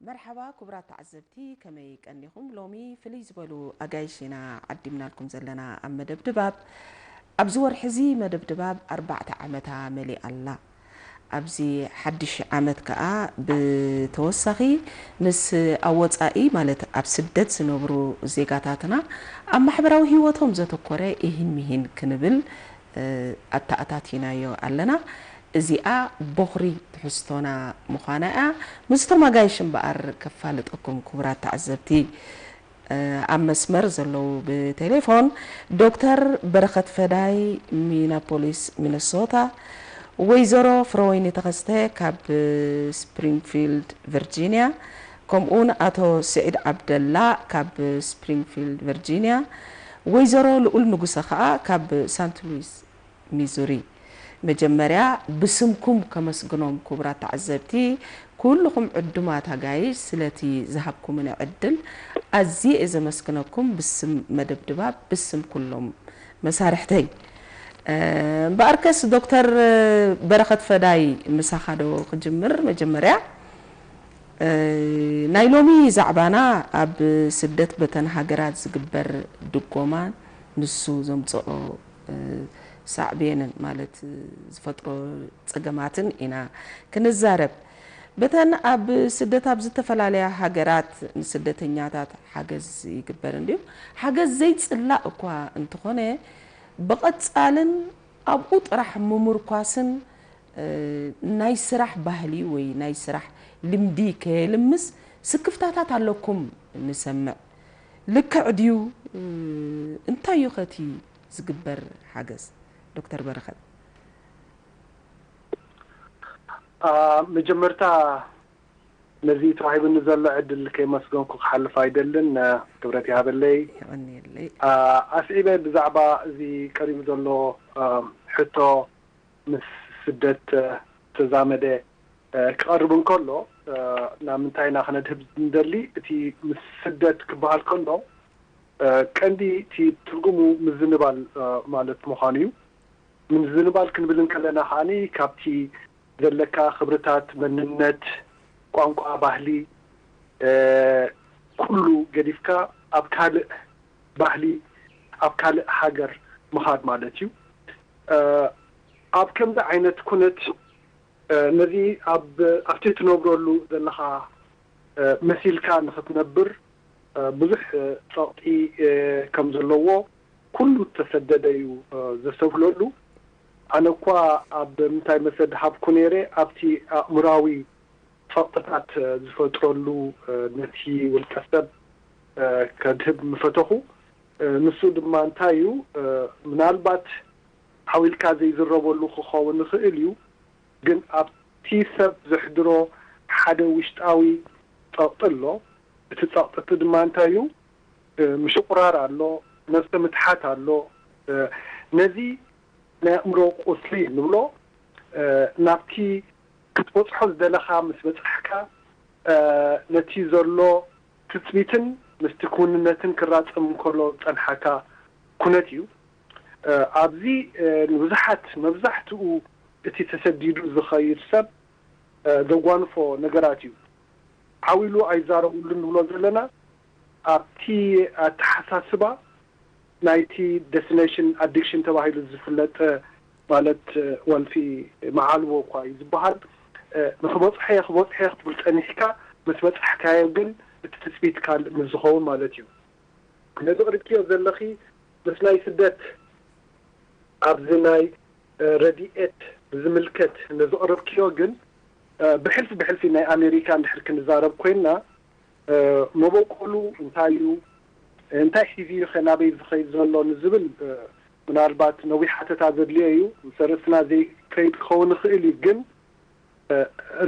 መርሓባ ክቡራት ተዓዘብቲ፣ ከመይ ቀኒኹም? ሎሚ ፍልይ ዝበሉ ኣጋይሽ ኢና ዓዲምናልኩም ዘለና ኣብ መደብ ድባብ። ኣብዚ ወርሒ እዚ መደብ ድባብ ኣርባዕተ ዓመታ መሊኣ ኣላ። ኣብዚ ሓድሽ ዓመት ከኣ ብተወሳኺ ምስ ኣብ ወጻኢ ማለት ኣብ ስደት ዝነብሩ ዜጋታትና ኣብ ማሕበራዊ ህይወቶም ዘተኮረ ኢሂን ሚሂን ክንብል ኣተኣታቲናዮ ኣለና። እዚኣ ቦኽሪ ትሕዝቶና ምዃና እያ። ምስቶም ኣጋይሽ እምበኣር ከፋልጠኩም ክቡራት ተዓዘብቲ። ኣብ መስመር ዘለዉ ብቴሌፎን ዶክተር በረኸት ፈዳይ ሚናፖሊስ ሚነሶታ፣ ወይዘሮ ፍረወይኒ ተኸስተ ካብ ስፕሪንግፊልድ ቨርጂንያ፣ ከምኡውን ኣቶ ስዒድ ዓብደላ ካብ ስፕሪንግፊልድ ቨርጂንያ፣ ወይዘሮ ልኡል ንጉሰ ኸኣ ካብ ሳንት ሉዊስ ሚዙሪ። መጀመርያ ብስምኩም ከመስግኖም ክቡራት ተዓዘብቲ፣ ኩልኹም ዕዱማት ኣጋይሽ ስለቲ ዝሃብኩምኒ ዕድል ኣዝየ እየ ዘመስግነኩም ብስም መደብ ድባብ ብስም ኩሎም መሳርሕተይ። እምበኣርከስ ዶክተር በረኸት ፈዳይ ምሳኻ ዶ ክጅምር? መጀመርያ ናይ ሎሚ ዛዕባና ኣብ ስደት በተን ሃገራት ዝግበር ድጎማን ንሱ ዘምፅኦ ሳዕቤንን ማለት ዝፈጥሮ ፀገማትን ኢና ክንዛረብ። በተን ኣብ ስደት ኣብ ዝተፈላለያ ሃገራት ንስደተኛታት ሓገዝ ይግበር እንድዩ። ሓገዝ ዘይፅላእ እኳ እንተኾነ ብቐፃልን ኣብኡ ጥራሕ ምምርኳስን ናይ ስራሕ ባህሊ ወይ ናይ ስራሕ ልምዲ ከየልምስ ስክፍታታት ኣለኩም ንሰምዕ። ልክዕ ድዩ? እንታይ እዩ ኸቲ ዝግበር ሓገዝ? ዶክተር በረኸት። መጀመርታ ነዚ ተዋሂቡኒ ዘሎ ዕድል ከየመስገንኩ ክሓልፍ ኣይደልን። ክብረት ይሃበለይ። ኣስዒበ ብዛዕባ እዚ ቀሪቡ ዘሎ ሕቶ ምስ ስደት ዝተዛመደ ክቐርብ እንከሎ ናብ ምንታይ ኢና ክነድህብ ንደሊ? እቲ ምስ ስደት ክበሃል ከሎ ቀንዲ እቲ ትርጉሙ ምዝንባል ማለት ምዃኑ እዩ። ምዝንባል ክንብል እንከለና ከዓኒ ካብቲ ዘለካ ክብርታት፣ መንነት፣ ቋንቋ፣ ባህሊ ኩሉ ገዲፍካ ኣብ ካልእ ባህሊ ኣብ ካልእ ሃገር ምኻድ ማለት እዩ። ኣብ ከምዚ ዓይነት ኩነት ነዚ ኣብ ኣብቲ ትነብረሉ ዘለኻ መሲልካ ንኽትነብር ብዙሕ ጸቕጢ ከም ዘለዎ ኩሉ እተሰደደ እዩ ዘስተብህለሉ። ኣነ እኳ ኣብ ምንታይ መሰል ድሃብኩ ነይረ ኣብቲ ኣእምራዊ ጸቕጥታት ዝፈጥረሉ ነቲ ውልቀ ሰብ ከድህብ ምፈተኹ። ንሱ ድማ እንታይ እዩ ምናልባት ዓው ኢልካ ዘይዝረበሉ ክኸውን ይኽእል እዩ፣ ግን ኣብቲ ሰብ ዘሕድሮ ሓደ ውሽጣዊ ጸቕጢ ኣሎ። እቲ ጸቕጢ እቲ ድማ እንታይ እዩ? ምሽቑራር ኣሎ፣ ነብሰ ምትሓት ኣሎ። ነዚ ናይ ኣእምሮ ቁስሊ ንብሎ ናብቲ ክትበጽሖ ዝደለኻ ምስ በጻሕካ ነቲ ዘሎ ትጽቢትን ምስቲ ክውንነትን ክራጸም እንከሎ ዝጸንሓካ ኩነት እዩ። ኣብዚ ንብዙሓት መብዛሕትኡ እቲ ተሰዲዱ ዝኸይድ ሰብ ዘጓንፎ ነገራት እዩ። ዓው ኢሉ ኣይዛረብሉን ንብሎ ዘለና ኣብቲ ኣተሓሳስባ ናይቲ destination addiction ተባሂሉ ዝፍለጥ ማለት ወልፊ መዓልቦ እኳ እዩ ዝበሃል። ንክበፅሖ እየ ክበፅሖ እየ ክትብል ፀኒሕካ ምስ በፃሕካዮ ግን እቲ ትፅቢት ካልእ ምስ ዝኸውን ማለት እዩ። ነዚ ቅርብክዮ ዘለኺ ምስ ናይ ስደት ኣብዚ ናይ ረድኤት ብዝምልከት ነዚ ቅርብክዮ ግን ብሕልፊ ብሕልፊ ናይ ኣሜሪካ እንድሕር ክንዛረብ ኮይንና መበቆሉ እንታይ እዩ፣ እንታይ ሒዙ እዩ ከ ናበይ ዝኸይድ ዘሎ ንዝብል ምናልባት ነዊሕ ሓተታ ዘድልዮ እዩ። ምስ ኣርእስትና ዘይከይድ ክኸውን ይኽእል እዩ፣ ግን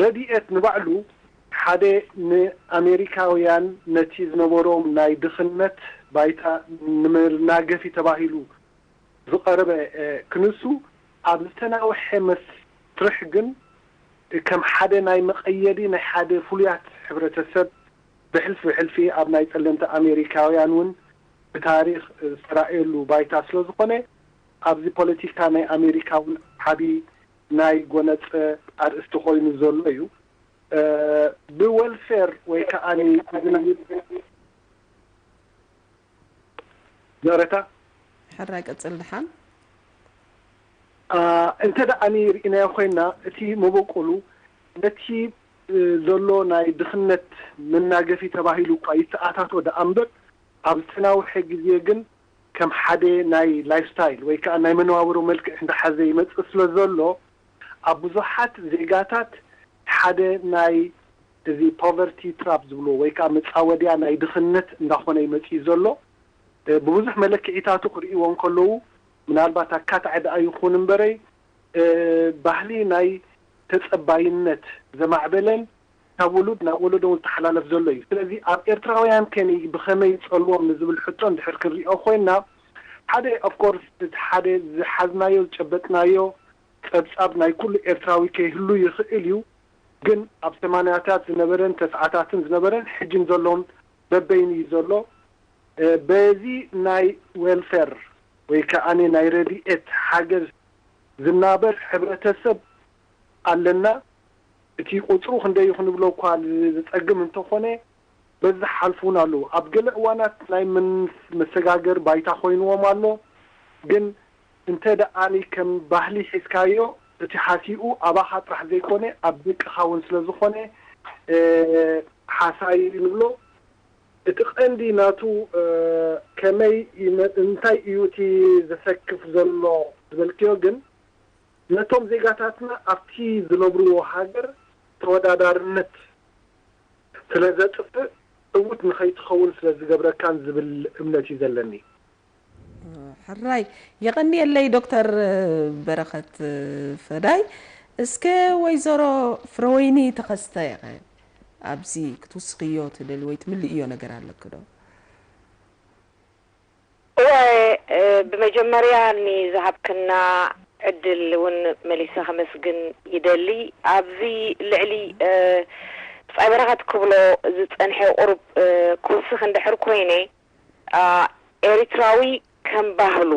ረድኤት ንባዕሉ ሓደ ንኣሜሪካውያን ነቲ ዝነበሮም ናይ ድኽነት ባይታ ንመናገፊ ተባሂሉ ዝቐረበ ክንሱ ኣብ ዝተናውሐ መስርሕ ግን ከም ሓደ ናይ መቐየዲ ናይ ሓደ ፍሉያት ሕብረተሰብ ብሕልፊ ብሕልፊ ኣብ ናይ ጸለምቲ ኣሜሪካውያን እውን ብታሪኽ ዝተራእየሉ ባይታ ስለ ዝኾነ ኣብዚ ፖለቲካ ናይ ኣሜሪካ እውን ዓቢ ናይ ጎነጸ ኣርእስቲ ኮይኑ ዘሎ እዩ። ብወልፊ ፌር ወይ ከዓኒ እዚ ናይ ዘረታ ሕራይ ቀጽል ድሓን። እንተ ደኣኒ ርኢናዮ ኮይና እቲ መበቆሉ ነቲ ዘሎ ናይ ድኽነት መናገፊ ተባሂሉ እኳ ይተኣታቶ ደኣ እምበር ኣብ ዝተናውሐ ግዜ ግን ከም ሓደ ናይ ላይፍ ስታይል ወይ ከዓ ናይ መነባብሮ መልክዕ እንዳሓዘ ይመፅእ ስለ ዘሎ ኣብ ብዙሓት ዜጋታት ሓደ ናይ እዚ ፖቨርቲ ትራፕ ዝብልዎ ወይ ከዓ መፃወድያ ናይ ድኽነት እንዳኾነ ይመፅእ ዘሎ። ብብዙሕ መለክዒታቱ ክርእይዎ እንከለዉ ምናልባት ኣካታዒ ደኣ ይኹን እምበረይ ባህሊ ናይ ተፀባይነት ዘማዕበለን ካብ ወሉድ ናብ ወለዶ እውን ዝተሓላለፍ ዘሎ እዩ። ስለዚ ኣብ ኤርትራውያን ከ ብኸመይ ይፀልዎም ንዝብል ሕቶ እንድሕር ክንሪኦ ኮይና ሓደ ኦፍኮርስ እቲ ሓደ ዝሓዝናዮ ዝጨበጥናዮ ፀብፃብ ናይ ኩሉ ኤርትራዊ ከይህሉ ይኽእል እዩ። ግን ኣብ ሰማንያታት ዝነበረን ተስዓታትን ዝነበረን ሕጅን ዘሎን በበይኑ እዩ ዘሎ። በዚ ናይ ዌልፌር ወይ ከዓ ናይ ረድኤት ሓገዝ ዝናበር ሕብረተሰብ ኣለና። እቲ ቁፅሩ ክንደይ እዩ ክንብሎ እኳ ዝፀግም እንተኾነ በዚ ሓልፉ እውን ኣለዉ። ኣብ ገለ እዋናት ናይ መሰጋገር ባይታ ኮይንዎም ኣሎ። ግን እንተ ደኣኒ ከም ባህሊ ሒዝካዮ እቲ ሃሲኡ ኣባኻ ጥራሕ ዘይኮነ ኣብ ደቅኻ እውን ስለ ዝኾነ ሓሳይ ንብሎ። እቲ ቀንዲ ናቱ ከመይ እንታይ እዩ እቲ ዘሰክፍ ዘሎ ዝበልክዮ ግን ነቶም ዜጋታትና ኣብቲ ዝነብርዎ ሃገር ተወዳዳርነት ስለ ዘጥፍእ ዕዉት ንኸይትኸውን ስለ ዝገብረካን ዝብል እምነት እዩ ዘለኒ። ሕራይ የቐንየለይ ዶክተር በረኸት ፈዳይ። እስከ ወይዘሮ ፍረወይኒ ተኸስተ ኣብዚ ክትውስኽዮ ትደሊ ወይ ትምልእዮ ነገር ኣለክ ዶ? እወ፣ ብመጀመርያ ንዝሃብክና ዕድል እውን መሊሰ ከመስግን ይደሊ። ኣብዚ ልዕሊ ብጻይ በረኸት ክብሎ ዝጸንሐ ቁሩብ ክውስኽ እንድሕር ኮይነ፣ ኤሪትራዊ ከም ባህሉ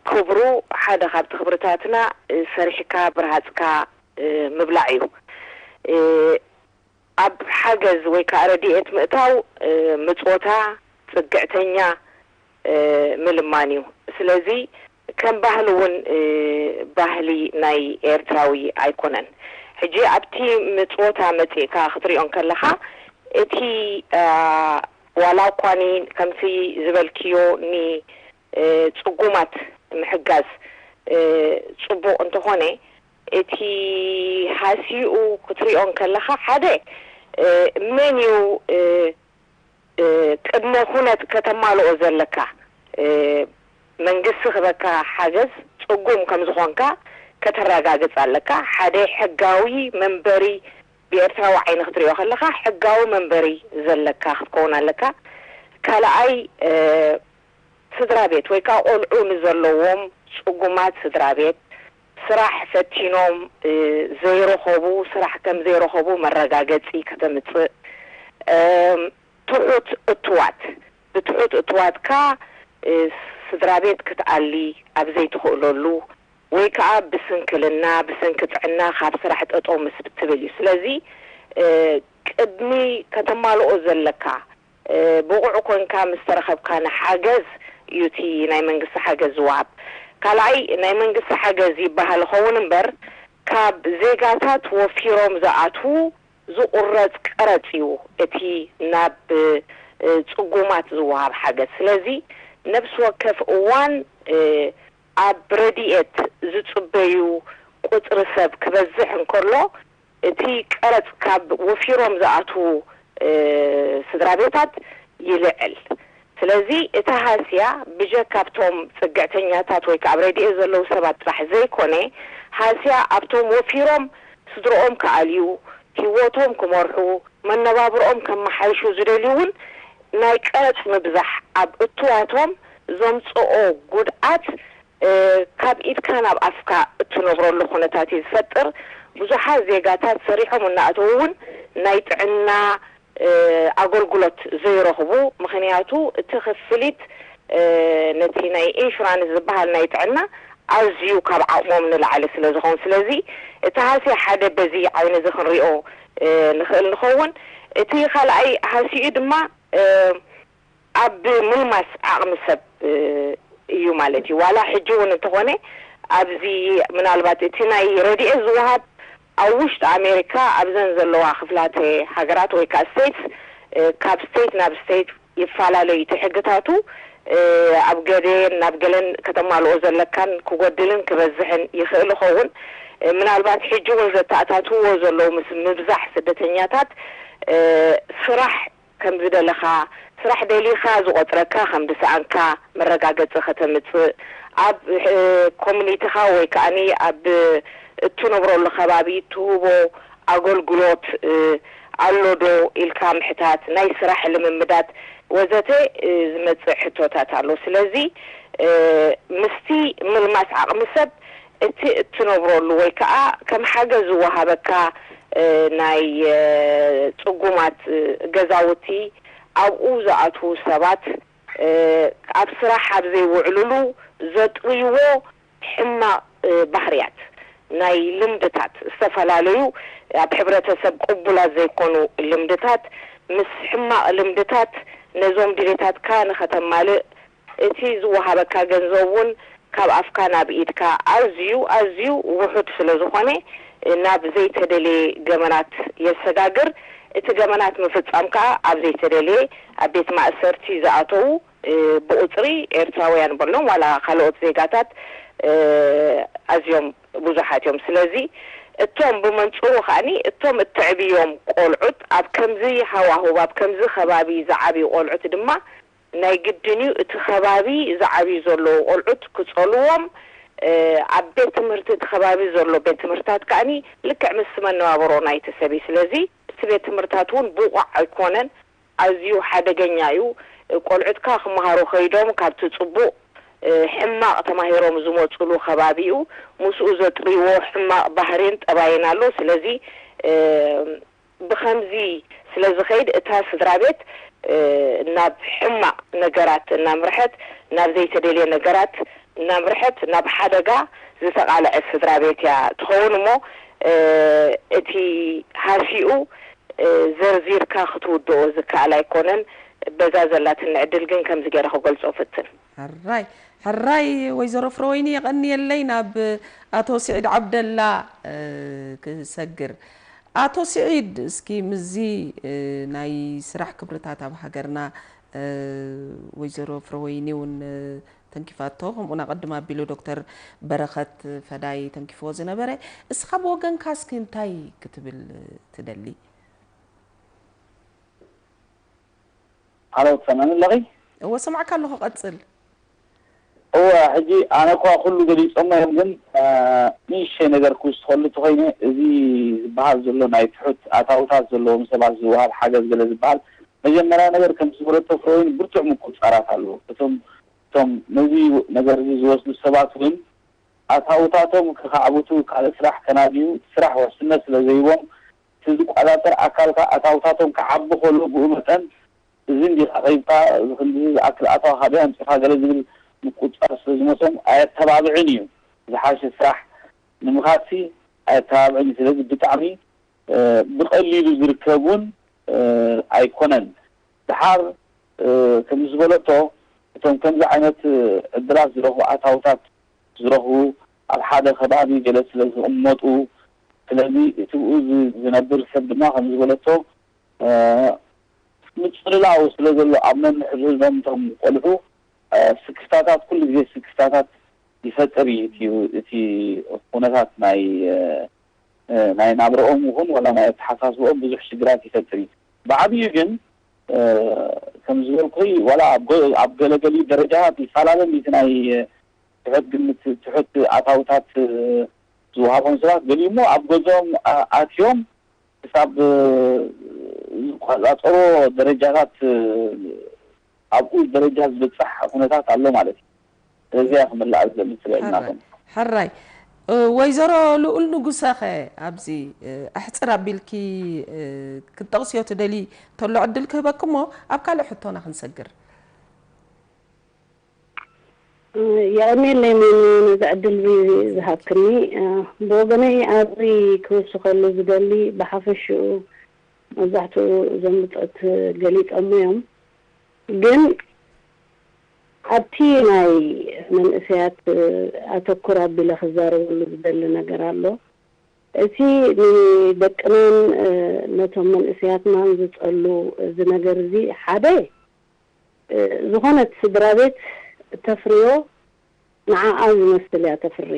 ክብሩ ሓደ ካብቲ ክብርታትና ሰሪሕካ ብርሃጽካ ምብላዕ እዩ። ኣብ ሓገዝ ወይ ከዓ ረድኤት ምእታው ምጾታ፣ ጽግዕተኛ ምልማን እዩ። ስለዚ ከም ባህሊ እውን ባህሊ ናይ ኤርትራዊ ኣይኮነን። ሕጂ ኣብቲ ምጽወታ መጺእካ ክትሪኦ እንከለኻ እቲ ዋላ እኳኒ ከምቲ ዝበልክዮ ንጽጉማት ምሕጋዝ ጽቡቕ እንተኾነ እቲ ሃሲኡ ክትሪኦ እንከለኻ ሓደ መን እዩ ቅድመ ኩነት ከተማልኦ ዘለካ መንግስቲ ክበካ ሓገዝ ጽጉም ከም ዝኾንካ ከተረጋግጽ ኣለካ። ሓደ ሕጋዊ መንበሪ ብኤርትራዊ ዓይኒ ክትሪኦ ከለኻ ሕጋዊ መንበሪ ዘለካ ክትከውን ኣለካ። ካልኣይ ስድራ ቤት ወይ ከዓ ቆልዑ ንዘለዎም ጽጉማት ስድራ ቤት ስራሕ ፈቲኖም ዘይረኸቡ ስራሕ ከም ዘይረኸቡ መረጋገፂ ከተምፅእ ትሑት እትዋት ብትሑት እትዋትካ ስድራ ቤት ክትኣሊ ኣብ ዘይትኽእለሉ ወይ ከዓ ብስንክልና ብሰንኪ ጥዕና ካብ ስራሕ ጠጠው ምስ ትብል እዩ። ስለዚ ቅድሚ ከተማልኦ ዘለካ ብቑዕ ኮንካ ምስ ተረኸብካ ንሓገዝ እዩ እቲ ናይ መንግስቲ ሓገዝ ዝወሃብ። ካልኣይ ናይ መንግስቲ ሓገዝ ይበሃል ኸውን እምበር ካብ ዜጋታት ወፊሮም ዝኣትዉ ዝቑረፅ ቀረፅ እዩ እቲ ናብ ፅጉማት ዝወሃብ ሓገዝ። ስለዚ ነብሲ ወከፍ እዋን ኣብ ረድኤት ዝፅበዩ ቁፅሪ ሰብ ክበዝሕ እንከሎ እቲ ቀረፅ ካብ ወፊሮም ዝኣትዉ ስድራ ቤታት ይልዕል። ስለዚ እቲ ሃስያ ብጀካ ኣብቶም ፅግዕተኛታት ወይ ከዓ ኣብ ረድኤት ዘለዉ ሰባት ጥራሕ ዘይኮነ ሃስያ ኣብቶም ወፊሮም ስድርኦም ክኣልዩ፣ ህይወቶም ክመርሑ፣ መነባብርኦም ከመሓይሹ ዝደልዩ እውን ናይ ቀረፅ ምብዛሕ ኣብ እትዋቶም ዘምፅኦ ጉድኣት ካብ ኢድካ ናብ ኣፍካ እትነብረሉ ኩነታት እዩ ዝፈጥር። ብዙሓት ዜጋታት ሰሪሖም እናኣተዉ እውን ናይ ጥዕና ኣገልግሎት ዘይረኽቡ፣ ምኽንያቱ እቲ ክፍሊት ነቲ ናይ ኢንሹራንስ ዝበሃል ናይ ጥዕና ኣዝዩ ካብ ዓቕሞም ንላዕሊ ስለ ዝኸውን፣ ስለዚ እቲ ሃስያ ሓደ በዚ ዓይኒ እዚ ክንሪኦ ንኽእል ንኸውን። እቲ ካልኣይ ሃሲኡ ድማ ኣብ ምልማስ ዓቕሚ ሰብ እዩ ማለት እዩ። ዋላ ሕጂ እውን እንተኾነ ኣብዚ ምናልባት እቲ ናይ ረድኤት ዝወሃብ ኣብ ውሽጢ ኣሜሪካ ኣብዘን ዘለዋ ክፍላተ ሃገራት ወይ ከዓ ስቴትስ ካብ ስቴት ናብ ስቴት ይፈላለዩ እቲ ሕግታቱ። ኣብ ገደን ናብ ገለን ከተማልኦ ዘለካን ክጎድልን ክበዝሕን ይኽእል ይኸውን። ምናልባት ሕጂ እውን ዘተኣታትዎ ዘለዉ ምስ ምብዛሕ ስደተኛታት ስራሕ ከም ዝደለኻ፣ ስራሕ ደሊኻ ዝቆጽረካ ከም ዝሰኣንካ መረጋገጺ ከተምጽእ፣ ኣብ ኮሚኒቲኻ ወይ ከኣኒ ኣብ እትነብረሉ ከባቢ ትህቦ ኣገልግሎት ኣሎ ዶ ኢልካ ምሕታት፣ ናይ ስራሕ ልምምዳት ወዘተ ዝመጽእ ሕቶታት ኣሎ። ስለዚ ምስቲ ምልማስ ዓቕሚ ሰብ እቲ እትነብረሉ ወይ ከዓ ከም ሓገዝ ዝወሃበካ ናይ ጽጉማት ገዛውቲ ኣብኡ ዝኣትዉ ሰባት ኣብ ስራሕ ኣብ ዘይውዕልሉ ዘጥርይዎ ሕማቕ ባህርያት ናይ ልምድታት ዝተፈላለዩ ኣብ ሕብረተሰብ ቅቡላት ዘይኮኑ ልምድታት ምስ ሕማቕ ልምድታት ነዞም ድሌታትካ ንኸተማልእ እቲ ዝወሃበካ ገንዘብ እውን ካብ ኣፍካ ናብ ኢድካ ኣዝዩ ኣዝዩ ውሑድ ስለ ዝኾነ ናብ ዘይተደልየ ገመናት የሰጋግር። እቲ ገመናት ምፍጻም ከኣ ኣብ ዘይተደልየ ኣብ ቤት ማእሰርቲ ዝኣተዉ ብቑጽሪ ኤርትራውያን በሎም ዋላ ካልኦት ዜጋታት ኣዝዮም ብዙሓት እዮም። ስለዚ እቶም ብመንጽሩ ከኣኒ እቶም እተዕብዮም ቆልዑት ኣብ ከምዚ ሃዋሁብ ኣብ ከምዚ ከባቢ ዝዓብዩ ቆልዑት ድማ ናይ ግድን እዩ እቲ ከባቢ ዝዓብዩ ዘለዉ ቆልዑት ክጸልዎም ኣብ ቤት ትምህርቲ እቲ ከባቢ ዘሎ ቤት ትምህርታት ከኣኒ ልክዕ ምስ መነባብሮ ናይቲ ሰብ እዩ። ስለዚ እቲ ቤት ትምህርታት እውን ብቑዕ ኣይኮነን፣ ኣዝዩ ሓደገኛ እዩ። ቆልዑትካ ክመሃሩ ከይዶም ካብቲ ጽቡቕ ሕማቕ ተማሂሮም ዝመጹሉ ከባቢ እዩ። ምስኡ ዘጥርይዎ ሕማቕ ባህሪን ጠባይን ኣሎ። ስለዚ ብኸምዚ ስለ ዝኸይድ እታ ስድራ ቤት ናብ ሕማቕ ነገራት እናምርሐት ናብ ዘይተደልየ ነገራት እናምርሐት ናብ ሓደጋ ዝተቓልዐት ስድራ ቤት እያ ትኸውን እሞ እቲ ሃሲኡ ዘርዚርካ ክትውድኦ ዝከኣል ኣይኮነን። በዛ ዘላትኒ ዕድል ግን ከምዚ ገይረ ክገልጾ ፍትን። ሕራይ ሕራይ ወይዘሮ ፍረወይኒ የቐንየለይ። ናብ ኣቶ ስዒድ ዓብደላ ክሰግር። ኣቶ ስዒድ፣ እስኪ ምስዚ ናይ ስራሕ ክብርታት ኣብ ሃገርና ወይዘሮ ፍረወይኒ እውን ተንኪፋቶ፣ ከምኡውን ኣቐድም ኣቢሉ ዶክተር በረኸት ፈዳይ ተንኪፍዎ ዝነበረ፣ እስኻ ብወገንካ እስኪ እንታይ ክትብል ትደሊ? ሃሎ ትሰምዕኒ ኣለኺ? እወ ሰማዕካ ኣለኹ ቀጽል። እወ ሕጂ ኣነ እኳ ኩሉ ገሊጾሞ እዮም ግን ንእሽተይ ነገር ክውስኸሉ ተኾይነ እዚ ዝበሃል ዘሎ ናይ ትሑት ኣታውታት ዘለዎም ሰባት ዝወሃብ ሓገዝ ገለ ዝበሃል መጀመርያ ነገር ከም ዝበለቶ ፍሮይን ብርቱዕ ምቁጽጻራት ኣለዎ። እቶም እቶም ነዚ ነገር እዚ ዝወስዱ ሰባት እውን ኣታውታቶም ከኻዕብቱ ካልእ ስራሕ ከናድዩ ስራሕ ውሕስነት ስለ ዘይቦም እቲ ዝቆጻጸር ኣካል ከኣ ኣታውታቶም ክዓቢ ከሎ ብኡ መጠን እዚ እንዲኻ ከይድካ እዚ ክንድዚ ዝኣክል ኣታዊ ካበይ ኣምጺእካ ገለ ዝብል ምቁጽጻር ስለ ዝመጾም ኣየተባብዕን እዩ። ዝሓሸ ስራሕ ንምኻድሲ ኣየተባብዕን እዩ። ስለዚ ብጣዕሚ ብቐሊሉ ዝርከብ እውን ኣይኮነን። ደሓር ከም ዝበለቶ እቶም ከምዚ ዓይነት ዕድላት ዝረኽቡ ኣታውታት ዝረኽቡ ኣብ ሓደ ከባቢ ገለ ስለ ዝቕመጡ ስለዚ እቲ ብኡ ዝነብር ሰብ ድማ ከም ዝበለቶ ምጽልላው ስለ ዘሎ ኣብ ነንሕድሕዶም እቶም ቆልዑ ስክፍታታት ኩሉ ግዜ ስክፍታታት ይፈጥር እዩ እቲ እቲ ኩነታት ናይ ናይ ናብረኦም ይኹን ዋላ ናይ ኣተሓሳስበኦም ብዙሕ ሽግራት ይፈጥር እዩ። ብዓብዩ ግን ከም ዝበልኩ ዋላ ኣብ ገለገሊኡ ደረጃታት ይፈላለ እቲ ናይ ትሑት ግምት ትሑት ኣታውታት ዝወሃቦም ሰባት ገሊኡ እሞ ኣብ ገዝኦም ኣትዮም ክሳብ ዝቆጻጸሮ ደረጃታት ኣብኡ ደረጃ ዝበጽሕ ኩነታት ኣሎ ማለት እዩ። ስለዚያ ክምላእ ዝደሊ ስለ ኢልናቶም። ሕራይ ወይዘሮ ልኡል ንጉሰኸ ኣብዚ ኣሕፅር ኣቢልኪ ክትጠቕስዮ ትደሊ ተሎ ዕድል ክህበኪ እሞ ኣብ ካልእ ሕቶና ክንሰግር። የቐንየለይ መን ነዚ ዕድል እዚ ዝሃብክኒ። ብወገነይ ኣብዚ ክውስኸሉ ዝደሊ ብሓፈሽኡ መብዛሕትኡ እዞም ብጾት ገሊጾሞ እዮም። ግን ኣብቲ ናይ መንእሰያት ኣተኩር ኣቢለ ክዛረበሉ ዝደሊ ነገር ኣሎ። እቲ ንደቅናን ነቶም መንእሰያትናን ዝጸሉ እዚ ነገር እዚ ሓደ ዝኾነት ስድራ ቤት እተፍርዮ ንዓኣ ዝመስል እያ ተፍሪ።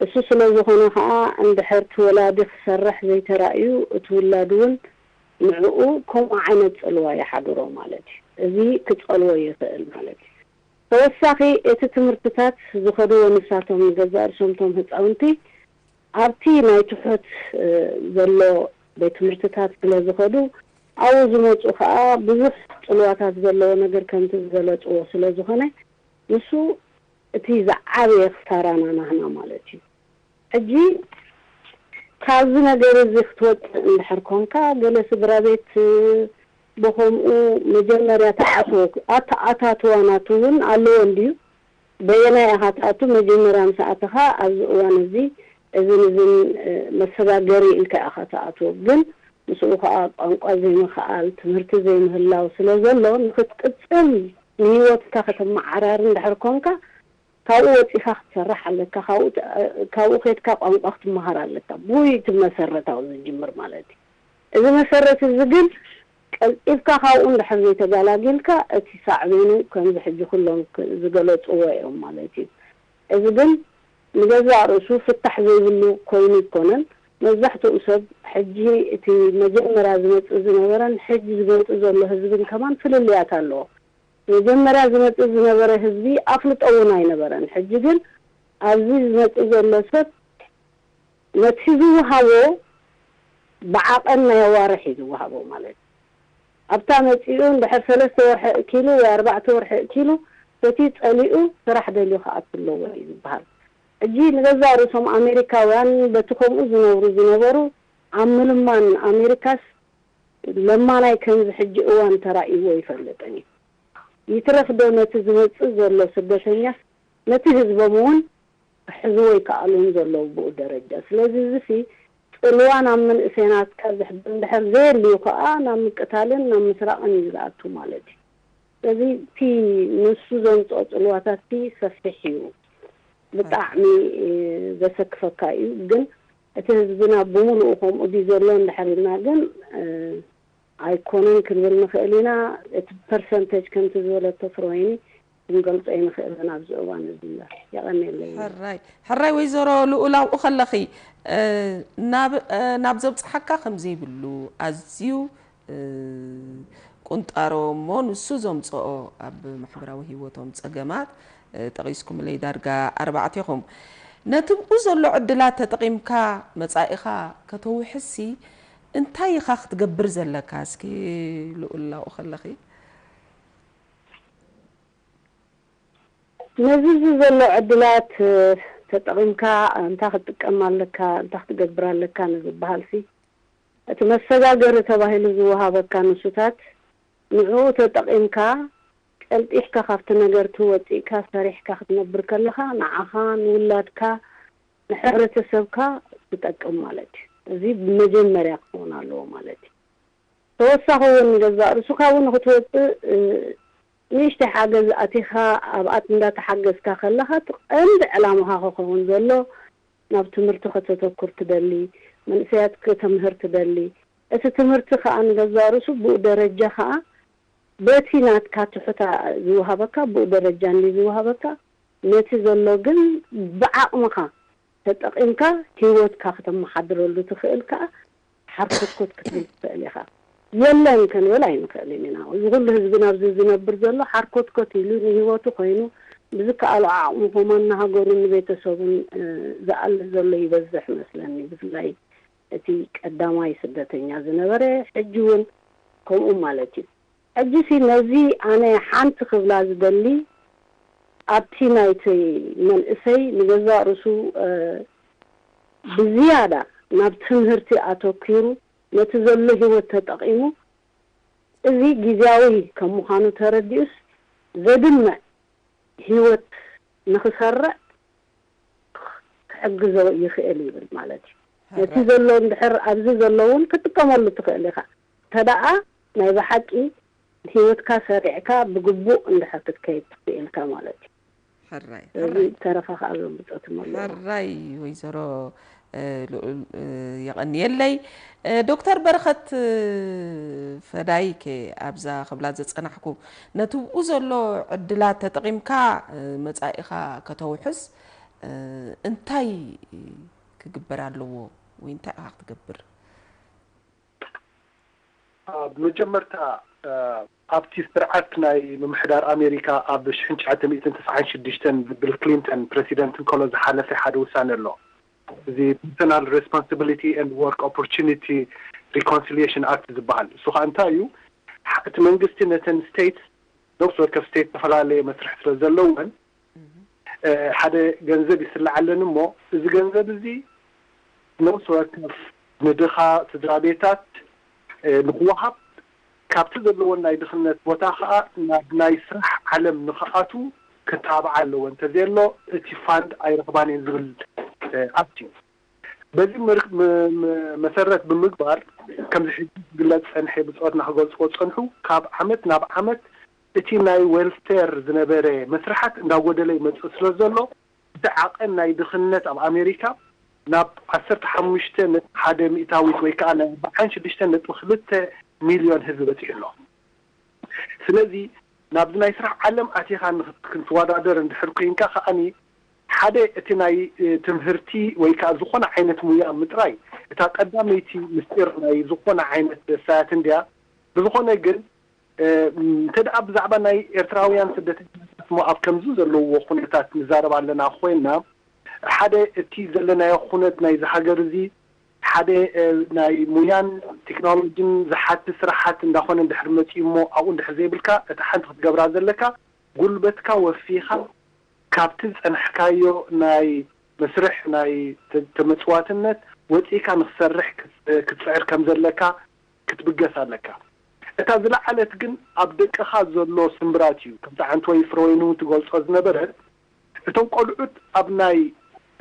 እሱ ስለ ዝኾነ ኸኣ እንድሕር እቲ ወላዲ ክሰርሕ ዘይተራእዩ እቲ ውላድ እውን ንዕኡ ከምኡ ዓይነት ጽልዋ ይሓድሮ ማለት እዩ። እዚ ክጸልዎ ይኽእል ማለት እዩ። ተወሳኺ እቲ ትምህርትታት ዝኸድዎ ንሳቶም ንገዛእ ርእሶም እቶም ህጻውንቲ ኣብቲ ናይ ትሑት ዘሎ ቤት ትምህርትታት ስለ ዝኸዱ ኣብኡ ዝመጹ ኸኣ ብዙሕ ጽልዋታት ዘለዎ ነገር ከምቲ ዝገለጽዎ ስለ ዝኾነ ንሱ እቲ ዝዓበየ ክሳራና ናህና ማለት እዩ። ሕጂ ካብዚ ነገር እዚ ክትወጽእ እንድሕር ኮንካ ገለ ስድራ ቤት ብኸምኡ መጀመርያ ተኣትዎ ኣተኣታትዋ ናቱ እውን ኣለዎ እንድዩ። በየናይ ኢኻ ትኣቱ? መጀመርያ ምስ ኣተኻ ኣብዚ እዋን እዚ እዝን እዝን መሰጋገሪ ኢልካ ኢኻ ትኣትዎ። ግን ምስኡ ከዓ ቋንቋ ዘይምኽኣል፣ ትምህርቲ ዘይምህላው ስለ ዘሎ ንክትቅጽል ንህይወትካ ከተመዓራሪ እንድሕር ኮንካ ካብኡ ወፂኻ ክትሰርሕ ኣለካ። ካብኡ ከድካ ቋንቋ ክትመሃር ኣለካ። ብኡ እቲ መሰረታዊ ዝጅምር ማለት እዩ። እዚ መሰረት እዚ ግን ቀልጢፍካ ካብኡ እንድሕር ዘይተጋላጊልካ እቲ ሳዕቤኑ ከምዚ ሕጂ ኩሎም ዝገለፅዎ እዮም ማለት እዩ። እዚ ግን ንገዛእ ርእሱ ፍታሕ ዘይብሉ ኮይኑ ኣይኮነን። መብዛሕትኡ ሰብ ሕጂ እቲ መጀመርያ ዝመፅእ ዝነበረን ሕጂ ዝመፅእ ዘሎ ህዝብን ከማን ፍልልያት ኣለዎ። መጀመርያ ዝመፅእ ዝነበረ ህዝቢ ኣፍልጦ እውን ኣይነበረን። ሕጂ ግን ኣብዚ ዝመፅእ ዘሎ ሰብ ነቲ ዝወሃቦ ብዓቐን ናይ ኣዋርሕ እዩ ዝወሃቦ ማለት እዩ። ኣብታ መፂኡ እንድሕር ሰለስተ ወርሒ እኪሉ ወይ ኣርባዕተ ወርሒ እኪሉ በቲ ፀሊኡ ስራሕ ደልዩ ክኣቱ ኣለዎ እዩ ዝበሃል። ሕጂ ንገዛእ ርእሶም ኣሜሪካውያን በቲ ከምኡ ዝነብሩ ዝነበሩ ኣብ ምልማን ኣሜሪካስ ለማናይ ከምዚ ሕጂ እዋን ተራእይዎ ይፈልጥን እዩ። ይትረፍ ዶ ነቲ ዝመፅእ ዘሎ ስደተኛስ ነቲ ህዝቦም እውን ክሕዝዎ ይከኣሉን ዘለዉ ብኡ ደረጃ። ስለዚ እዚሲ ፅልዋ ናብ መንእሰያትካ ዘሕድር እንድሕር ዘየድልዩ ከዓ ናብ ምቅታልን ናብ ምስራቕን እዩ ዝኣቱ ማለት እዩ። ስለዚ እቲ ንሱ ዘምፅኦ ፅልዋታት እቲ ሰፊሕ እዩ። ብጣዕሚ ዘሰክፈካ እዩ። ግን እቲ ህዝብና ብምሉኡ ከምኡ ድዩ ዘሎ እንድሕር ኢልና ግን ኣይኮነን ክንብል ንኽእል ኢና። እቲ ፐርሰንተጅ ከምቲ ዝበለቶ ፍረወይኒ ክንገልጾ ኣይንኽእልን ኣብዚ እዋን እዚ እምበር። የቐንየለይ። ሕራይ ሕራይ ወይዘሮ ልኡል ኣብኡ ከለኺ ናብ ናብ ዘብፅሓካ ከም ዘይብሉ ኣዝዩ ቁንጣሮ እሞ ንሱ ዘምፅኦ ኣብ ማሕበራዊ ህይወቶም ፀገማት ጠቒስኩምለይ ዳርጋ ኣርባዕቴኹም። ነቲ ብኡ ዘሎ ዕድላት ተጠቒምካ መጻኢኻ ከተውሕዝሲ እንታይ ኢኻ ክትገብር ዘለካ? እስኪ ልኡል ኣብኡ ከለኺ። ነዚ እዚ ዘሎ ዕድላት ተጠቒምካ እንታይ ክትጥቀም ኣለካ፣ እንታይ ክትገብር ኣለካ ንዝበሃልሲ እቲ መሰጋገሪ ተባሂሉ ዝወሃበካ ንሱታት ንዕኡ ተጠቒምካ ቀልጢፍካ ካብቲ ነገርኪ ወፂእካ ሰሪሕካ ክትነብር ከለኻ ንዓኻ፣ ንውላድካ፣ ንሕብረተሰብካ ትጠቅም ማለት እዩ። እዚ ብመጀመርያ ክኸውን ኣለዎ ማለት እዩ። ተወሳኺ እውን ንገዛእ ርእስኻ እውን ንክትወፅእ ንእሽተይ ሓገዝ ኣቲኻ ኣብኣ እንዳተሓገዝካ ከለኻ እቲ ቀንዲ ዕላማኻ ክኸውን ዘሎ ናብ ትምህርቲ ከተተኩር ትደሊ፣ መንእሰያት ከተምህር ትደሊ፣ እቲ ትምህርቲ ከዓ ንገዛእ ርእሱ ብኡ ደረጃ ከዓ በቲ ናትካ ትሑታ ዝወሃበካ ብኡ ደረጃ እንዲ ዝወሃበካ ነቲ ዘሎ ግን ብዓቕምኻ ተጠቒምካ ህይወትካ ከተመሓድረሉ ትኽእል ከዓ ሓርኮትኮት ክትብል ትኽእል ኢኻ። የለን ክንብል ኣይንኽእልን ኢና። እዚ ኩሉ ህዝቢ ናብዚ ዝነብር ዘሎ ሓርኮትኮት ኢሉ ንህይወቱ ኮይኑ ብዝከኣሎ ዓቕሙ ከማን ንሃገሩን ንቤተሰቡን ዝኣሊ ዘሎ ይበዝሕ መስለኒ። ብፍላይ እቲ ቀዳማይ ስደተኛ ዝነበረ ሕጂ እውን ከምኡ ማለት እዩ። ሕጂ ሲ ነዚ ኣነ ሓንቲ ክብላ ዝደሊ ኣብቲ ናይቲ መንእሰይ ንገዛእ ርእሱ ብዝያዳ ናብ ትምህርቲ ኣተኪሩ ነቲ ዘሎ ህይወት ተጠቒሙ እዚ ግዝያዊ ከም ምዃኑ ተረዲኡስ ዘድምዕ ህይወት ንኽሰርዕ ክሕግዞ ይኽእል ይብል ማለት እዩ። ነቲ ዘሎ እንድሕር ኣብዚ ዘሎ እውን ክትጥቀመሉ ትኽእል ኢኻ። ከደኣ ናይ ብሓቂ ህይወትካ ሰሪዕካ ብግቡእ እንድሕር ክትከይድ ትኽእልካ ማለት እዩ። ሕራይ ስለዚ ሕራይ ተረፋ ከዓ ዘብፀትም ኣለዎ። ሕራይ ወይዘሮ እ፣ ልኡል እ፣ የቐንየለይ። እ፣ ዶክተር በረኸት እ፣ ፈዳይከ ኣብዛ ክብላ ዘጸናሕኩ ነቲ ብኡ ዘሎ ዕድላት ተጠቒምካ እ፣ መጻኢኻ ከተውሕስ እ፣ እንታይ ክግበር ኣለዎ ወይ እንታይ ኢኻ ክትገብር? ኣብ መጀመርታ ኣብቲ ስርዓት ናይ ምምሕዳር ኣሜሪካ ኣብ ሽሕን ትሽዓተ ሚእትን ተስዓን ሽዱሽተን ብቢል ክሊንተን ፕረሲደንት እንከሎ ዝሓለፈ ሓደ ውሳነ ኣሎ። እዚ Personal Responsibility and Work Opportunity Reconciliation Act ዝበሃል እሱ ከዓ እንታይ እዩ? እቲ መንግስቲ ነተን ስቴትስ ነፍሲ ወከፍ ስቴት ዝተፈላለየ መስርሕ ስለ ዘለወን ሓደ ገንዘብ ይስላዓለን እሞ እዚ ገንዘብ እዚ ነፍሲ ወከፍ ንድኻ ስድራ ቤታት ንክወሃብ ካብቲ ዘለዎን ናይ ድኽነት ቦታ ከዓ ናብ ናይ ስራሕ ዓለም ንክኣትዉ ክታብዓ ኣለዎ እንተዘየሎ እቲ ፋንድ ኣይረኽባን እየን ዝብል ኣክት እዩ። በዚ መሰረት ብምግባር ከምዚ ሕጂ ዝግለፅ ፀንሐ ብፅኦትና ክገልፅዎ ዝፀንሑ ካብ ዓመት ናብ ዓመት እቲ ናይ ዌልፌር ዝነበረ መስርሓት እንዳጎደለ ይመፅእ ስለ ዘሎ እቲ ዓቐን ናይ ድኽነት ኣብ ኣሜሪካ ናብ ዓሰርተ ሓሙሽተ ነጥቢ ሓደ ሚእታዊት ወይ ከዓ ናይ ኣርባዓን ሽዱሽተ ነጥቢ ክልተ ሚልዮን ህዝቢ በፂሑ ኣሎ። ስለዚ ናብዚ ናይ ስራሕ ዓለም ኣቲኻ ክንትወዳደር እንድሕር ኮይንካ ከዓኒ ሓደ እቲ ናይ ትምህርቲ ወይ ከዓ ዝኾነ ዓይነት ሙያ ምጥራይ እታ ቀዳመይቲ ምስጢር ናይ ዝኾነ ዓይነት ደሳያት እንድያ። ብዝኾነ ግን እንተ ደኣ ብዛዕባ ናይ ኤርትራውያን ስደተኛታት እሞ ኣብ ከምዚ ዘለዎ ኩነታት ንዛረብ ኣለና ኮይንና ሓደ እቲ ዘለናዮ ኩነት ናይዚ ሃገር እዚ ሓደ ናይ ሙያን ቴክኖሎጂን ዝሓቲ ስራሓት እንዳኾነ እንድሕር መፂኡ እሞ ኣብኡ እንድሕር ዘይብልካ እታ ሓንቲ ክትገብራ ዘለካ ጉልበትካ ወፊኻ ካብቲ ዝፀናሕካዮ ናይ መስርሕ ናይ ተመፅዋትነት ወፂእካ ንክሰርሕ ክትፅዕር ከም ዘለካ ክትብገስ ኣለካ። እታ ዝለዓለት ግን ኣብ ደቅኻ ዘሎ ስምብራት እዩ። ከምቲ ዓንተወይ ፍረወይኑ ትገልጾ ዝነበረት እቶም ቆልዑት ኣብ ናይ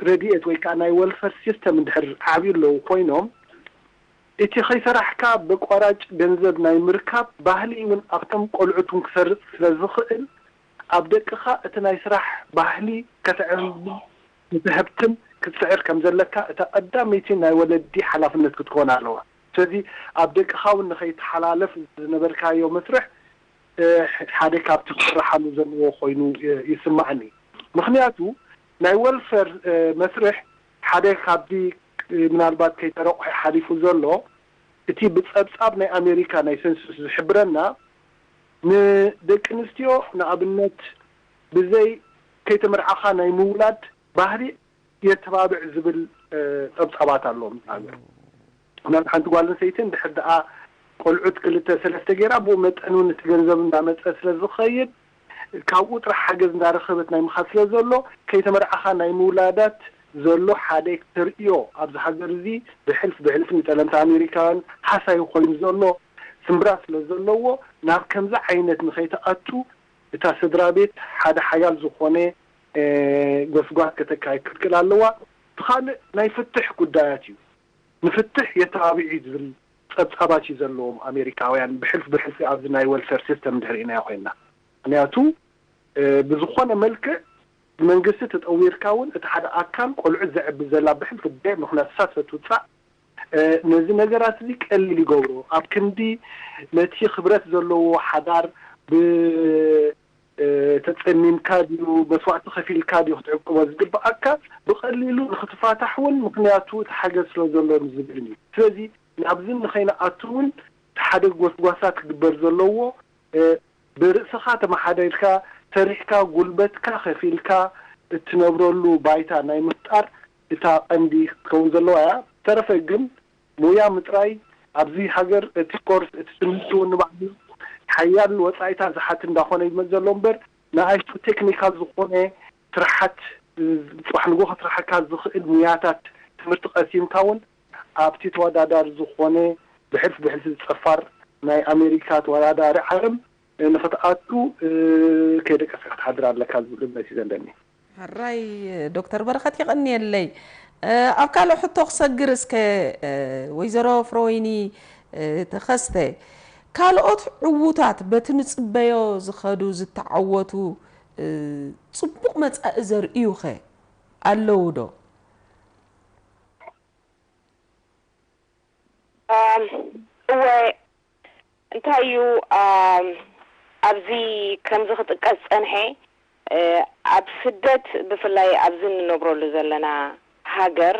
ረድኤት ወይ ከዓ ናይ ወልፈር ሲስተም እንድሕር ዓብዩ ኣለዉ ኮይኖም እቲ ከይሰራሕካ በቋራጭ ገንዘብ ናይ ምርካብ ባህሊ እውን ኣብቶም ቆልዑት እውን ክሰርፅ ስለ ዝኽእል ኣብ ደቅኻ እቲ ናይ ስራሕ ባህሊ ከተዕቢ እቲ ህብትን ክትስዕር ከም ዘለካ እታ ቀዳመይቲ ናይ ወለዲ ሓላፍነት ክትኮን ኣለዋ። ስለዚ ኣብ ደቅኻ እውን ንኸይተሓላለፍ ዝነበርካዮ መስርሕ ሓደ ካብቲ ክስራሓሉ ዘለዎ ኮይኑ ይስማዓኒ። ምክንያቱ ናይ ወልፈር መስርሕ ሓደ ካብዚ ምናልባት ከይተረቑሐ ሓሊፉ ዘሎ እቲ ብፀብፃብ ናይ ኣሜሪካ ናይ ሰንሱስ ዝሕብረና ንደቂ ኣንስትዮ ንኣብነት ብዘይ ከይተመርዓኻ ናይ ምውላድ ባህሪ የተባብዕ ዝብል ፀብፃባት ኣለዎም። ሃገር ምናልባት ሓንቲ ጓል ኣንስተይቲ እንድሕር ደኣ ቆልዑት ክልተ ሰለስተ ገይራ ብኡ መጠን እውን እቲ ገንዘብ እንዳመፀ ስለ ዝኸይድ ካብኡ ጥራሕ ሓገዝ እንዳረኸበት ናይ ምኻድ ስለ ዘሎ ከይተመርዓኻ ናይ ምውላዳት ዘሎ ሓደ ተርእዮ ኣብዚ ሃገር እዚ ብሕልፍ ብሕልፍ ንጠለምቲ ኣሜሪካውያን ሃሳዩ ኮይኑ ዘሎ ስምብራት ስለ ዘለዎ ናብ ከምዚ ዓይነት ንኸይትኣቱ እታ ስድራ ቤት ሓደ ሓያል ዝኾነ ጎስጓስ ከተካይድ ክትክእል ኣለዋ። እቲ ካልእ ናይ ፍትሕ ጉዳያት እዩ። ንፍትሕ የተባብዒ ዝብል ጸብጻባት እዩ ዘለዎም ኣሜሪካውያን ብሕልፍ ብሕልፊ ኣብዚ ናይ ወልፌር ሲስተም እንድሕር ኢናዮ ኮይንና። ምክንያቱ ብዝኾነ መልክዕ ብመንግስቲ ተጠዊርካ እውን እቲ ሓደ ኣካል ቆልዑት ዘዕቢ ዘላ ብሕልፊ ብደይ ምክንያት እሳ ስለ ትውጻእ ነዚ ነገራት እዚ ቀሊል ይገብሮ። ኣብ ክንዲ ነቲ ክብረት ዘለዎ ሓዳር ብ ተጸሚምካ ድዩ መስዋእቲ ከፊልካ ድዩ ክትዕቅቦ ዝግብኣካ ብቐሊሉ ንክትፋታሕ እውን ምክንያቱ እቲ ሓገዝ ስለ ዘሎ ዝብል እዩ። ስለዚ ናብዚ ንኸይንኣቱ እውን ሓደ ጎስጓሳ ክግበር ዘለዎ ብርእስኻ ተመሓደርካ ሰሪሕካ ጉልበትካ ከፊልካ እትነብረሉ ባይታ ናይ ምፍጣር እታ ቀንዲ ክትከውን ዘለዋ እያ። ተረፈ ግን ሙያ ምጥራይ ኣብዚ ሃገር እቲ ኮርስ እቲ ትምህርቲ እውን ንባዕሉ ሓያል ወፃኢታት ዝሓት እንዳኾነ ይመፅ ዘሎ እምበር ንኣሽቱ ቴክኒካል ዝኾነ ስራሓት ፅባሕ ንጎ ከስራሓካ ዝኽእል ሙያታት ትምህርቲ ቀሲምካ እውን ኣብቲ ተወዳዳሪ ዝኾነ ብሕልፍ ብሕልፊ ዝፀፋር ናይ ኣሜሪካ ተወዳዳሪ ዓለም ንኽትኣቱ ከይደቀስካ ክትሓድር ኣለካ ዝብል እምነት እዩ ዘለኒ። ሕራይ ዶክተር በረኸት የቐንየለይ። ኣብ ካልእ ሕቶ ክሰግር እስከ ወይዘሮ ፍረወይኒ ተኸስተ፣ ካልኦት ዕዉታት በቲ ንጽበዮ ዝኸዱ ዝተዓወቱ ጽቡቕ መጻኢ ዘርእዩኸ ኣለዉ ዶ? እወ፣ እንታይ እዩ ኣብዚ ከምዚ ክጥቀስ ጸንሐ? ኣብ ስደት ብፍላይ ኣብዚ እንነብረሉ ዘለና ሃገር